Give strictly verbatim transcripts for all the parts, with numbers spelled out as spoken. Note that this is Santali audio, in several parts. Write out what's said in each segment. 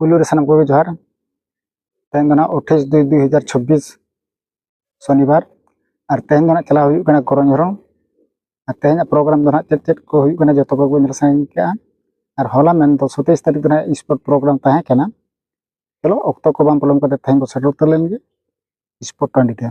ᱯᱩᱭᱞᱩ ᱨᱮ ᱥᱟᱱᱟᱢ ᱠᱚᱜᱮ ᱡᱚᱦᱟᱨ᱾ ᱛᱮᱦᱮᱧ ᱫᱚ ᱱᱟᱦᱟᱜ ᱟᱴᱷᱟᱥ ᱫᱩᱭ ᱫᱩᱭ ᱦᱟᱡᱟᱨ ᱪᱷᱚᱵᱵᱤᱥ, ᱥᱚᱱᱤᱵᱟᱨ᱾ ᱟᱨ ᱛᱮᱦᱮᱧ ᱫᱚ ᱱᱟᱦᱟᱜ ᱪᱟᱞᱟᱣ ᱦᱩᱭᱩᱜ ᱠᱟᱱᱟ ᱠᱚᱨᱚᱧ ᱦᱚᱨᱚᱝ᱾ ᱟᱨ ᱛᱮᱦᱮᱧᱟᱜ ᱯᱨᱳᱜᱨᱟᱢ ᱫᱚ ᱱᱟᱦᱟᱜ ᱪᱮᱫ ᱪᱮᱫ ᱠᱚ ᱦᱩᱭᱩᱜ ᱠᱟᱱᱟ, ᱡᱚᱛᱚ ᱠᱚᱜᱮ ᱧᱮᱞ ᱥᱟᱸᱜᱮ ᱠᱟᱜᱼᱟ᱾ ᱟᱨ ᱦᱚᱞᱟ ᱢᱮᱱᱫᱚ ᱥᱟᱛᱟᱭᱤᱥ ᱛᱟᱹᱨᱤᱠᱷ ᱫᱚ ᱱᱟᱦᱟᱜ ᱥᱯᱳᱨᱴ ᱯᱨᱳᱜᱨᱟᱢ ᱛᱟᱦᱮᱸ ᱠᱟᱱᱟ᱾ ᱪᱚᱞᱚ, ᱚᱠᱛᱚ ᱠᱚ ᱵᱟᱝ ᱯᱚᱞᱚᱢ ᱠᱟᱛᱮ ᱛᱮᱦᱮᱧ ᱵᱚ ᱥᱮᱴᱮᱨ ᱩᱛᱟᱹᱨ ᱞᱮᱱ ᱜᱮ ᱥᱯᱳᱨᱴ ᱴᱟᱺᱰᱤ ᱛᱮ᱾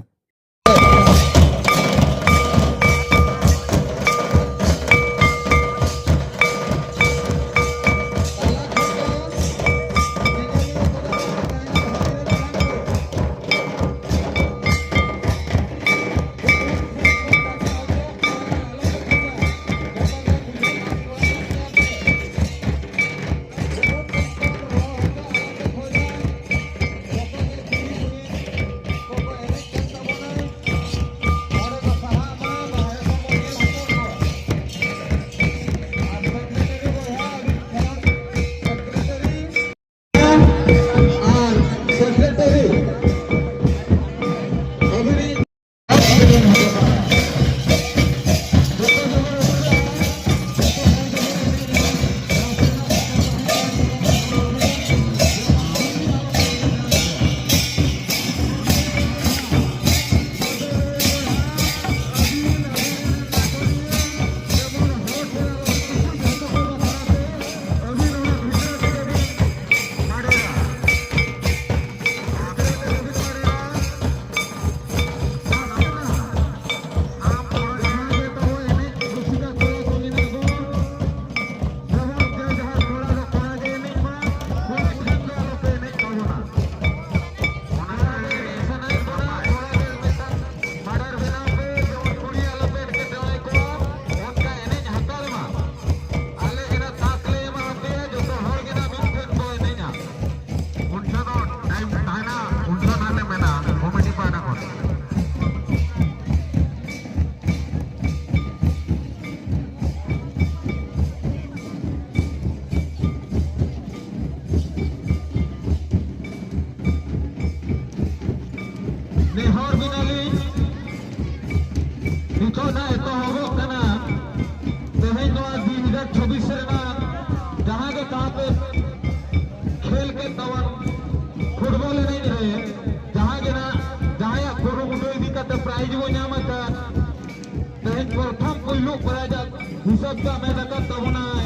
ᱦᱤᱥᱟᱹᱵ ᱫᱚ ᱢᱮᱱ ᱟᱠᱟᱫ ᱛᱟᱵᱚᱱᱟ᱾